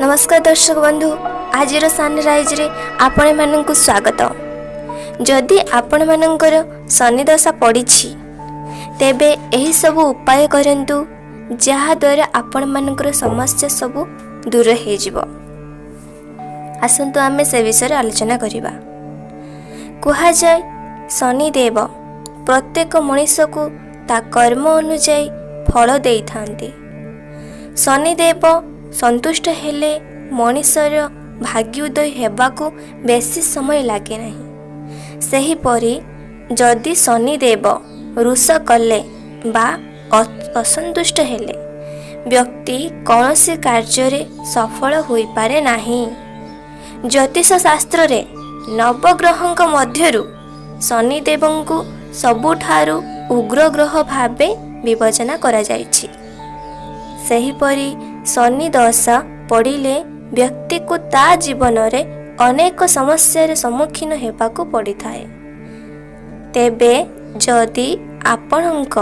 ନମସ୍କାର ଦର୍ଶକ ବନ୍ଧୁ, ଆଜିର ସନରାଇଜ୍ରେ ଆପଣମାନଙ୍କୁ ସ୍ୱାଗତ। ଯଦି ଆପଣମାନଙ୍କର ଶନିଦଶା ପଡ଼ିଛି, ତେବେ ଏହିସବୁ ଉପାୟ କରନ୍ତୁ, ଯାହାଦ୍ୱାରା ଆପଣମାନଙ୍କର ସମସ୍ୟା ସବୁ ଦୂର ହେଇଯିବ। ଆସନ୍ତୁ, ଆମେ ସେ ବିଷୟରେ ଆଲୋଚନା କରିବା। କୁହାଯାଏ, ଶନିଦେବ ପ୍ରତ୍ୟେକ ମଣିଷକୁ ତା କର୍ମ ଅନୁଯାୟୀ ଫଳ ଦେଇଥାନ୍ତି। ଶନିଦେବ ସନ୍ତୁଷ୍ଟ ହେଲେ ମଣିଷର ଭାଗ୍ୟୋଦୟ ହେବାକୁ ବେଶୀ ସମୟ ଲାଗେ ନାହିଁ। ସେହିପରି ଯଦି ଶନିଦେବ ରୁଷ କଲେ ବା ଅସନ୍ତୁଷ୍ଟ ହେଲେ ବ୍ୟକ୍ତି କୌଣସି କାର୍ଯ୍ୟରେ ସଫଳ ହୋଇପାରେ ନାହିଁ। ଜ୍ୟୋତିଷ ଶାସ୍ତ୍ରରେ ନବଗ୍ରହଙ୍କ ମଧ୍ୟରୁ ଶନିଦେବଙ୍କୁ ସବୁଠାରୁ ଉଗ୍ର ଗ୍ରହ ଭାବେ ବିବେଚନା କରାଯାଇଛି। ସେହିପରି ଶନି ଦଶା ପଡ଼ିଲେ ବ୍ୟକ୍ତିକୁ ତା ଜୀବନରେ ଅନେକ ସମସ୍ୟାର ସମ୍ମୁଖୀନ ହେବାକୁ ପଡ଼ିଥାଏ। ତେବେ ଯଦି ଆପଣଙ୍କ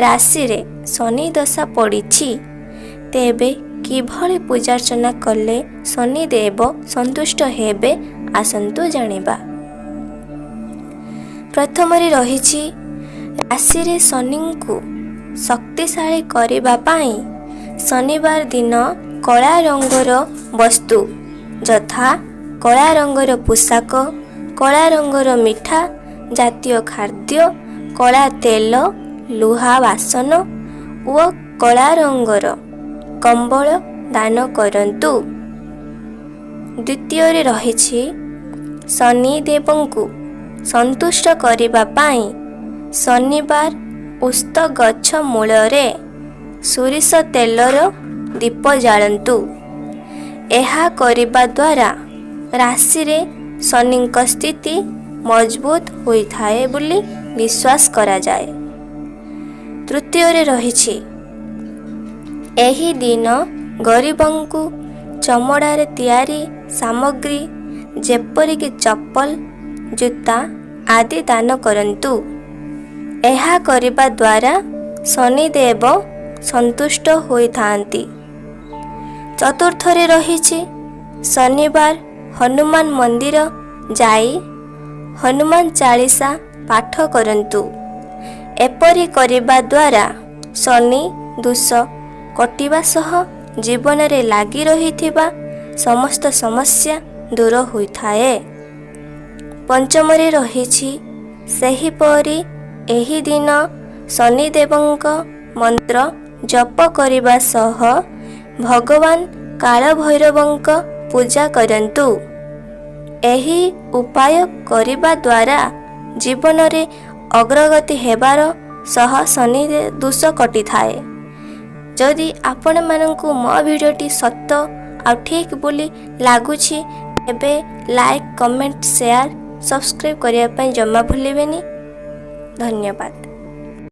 ରାଶିରେ ଶନି ଦଶା ପଡ଼ିଛି, ତେବେ କିଭଳି ପୂଜାର୍ଚ୍ଚନା କଲେ ଶନିଦେବ ସନ୍ତୁଷ୍ଟ ହେବେ, ଆସନ୍ତୁ ଜାଣିବା। ପ୍ରଥମରେ ରହିଛି, ରାଶିରେ ଶନିଙ୍କୁ ଶକ୍ତିଶାଳୀ କରିବା ପାଇଁ ଶନିବାର ଦିନ କଳା ରଙ୍ଗର ବସ୍ତୁ ଯଥା କଳା ରଙ୍ଗର ପୋଷାକ, କଳା ରଙ୍ଗର ମିଠା ଜାତୀୟ ଖାଦ୍ୟ, କଳା ତେଲ, ଲୁହା ବାସନ ଓ କଳା ରଙ୍ଗର କମ୍ବଳ ଦାନ କରନ୍ତୁ। ଦ୍ୱିତୀୟରେ ରହିଛି, ଶନିଦେବଙ୍କୁ ସନ୍ତୁଷ୍ଟ କରିବା ପାଇଁ ଶନିବାର ଓସ୍ତ ଗଛ ମୂଳରେ ସୋରିଷ ତେଲର ଦୀପ ଜାଳନ୍ତୁ। ଏହା କରିବା ଦ୍ୱାରା ରାଶିରେ ଶନିଙ୍କ ସ୍ଥିତି ମଜବୁତ ହୋଇଥାଏ ବୋଲି ବିଶ୍ୱାସ କରାଯାଏ। ତୃତୀୟରେ ରହିଛି, ଏହି ଦିନ ଗରିବଙ୍କୁ ଚମଡ଼ାରେ ତିଆରି ସାମଗ୍ରୀ ଯେପରିକି ଚପଲ, ଜୁତା ଆଦି ଦାନ କରନ୍ତୁ। ଏହା କରିବା ଦ୍ୱାରା ଶନିଦେବ ସନ୍ତୁଷ୍ଟ ହୋଇଥାନ୍ତି। ଚତୁର୍ଥରେ ରହିଛି, ଶନିବାର ହନୁମାନ ମନ୍ଦିର ଯାଇ ହନୁମାନ ଚାଳିଶା ପାଠ କରନ୍ତୁ। ଏପରି କରିବା ଦ୍ୱାରା ଶନି ଦୋଷ କଟିବା ସହ ଜୀବନରେ ଲାଗି ରହିଥିବା ସମସ୍ତ ସମସ୍ୟା ଦୂର ହୋଇଥାଏ। ପଞ୍ଚମରେ ରହିଛି, ସେହିପରି ଏହି ଦିନ ଶନିଦେବଙ୍କ ମନ୍ତ୍ର ଜପ କରିବା ସହ ଭଗବାନ କାଳଭୈରବଙ୍କ ପୂଜା କରନ୍ତୁ। ଏହି ଉପାୟ କରିବା ଦ୍ୱାରା ଜୀବନରେ ଅଗ୍ରଗତି ହେବାର ସହ ଶନି ଦୋଷ କଟିଥାଏ। ଯଦି ଆପଣମାନଙ୍କୁ ମୋ ଭିଡ଼ିଓଟି ସତ ଆଉ ଠିକ୍ ବୋଲି ଲାଗୁଛି, ତେବେ ଲାଇକ୍, କମେଣ୍ଟ, ସେୟାର, ସବସ୍କ୍ରାଇବ୍ କରିବା ପାଇଁ ଜମା ଭୁଲିବେନି। ଧନ୍ୟବାଦ।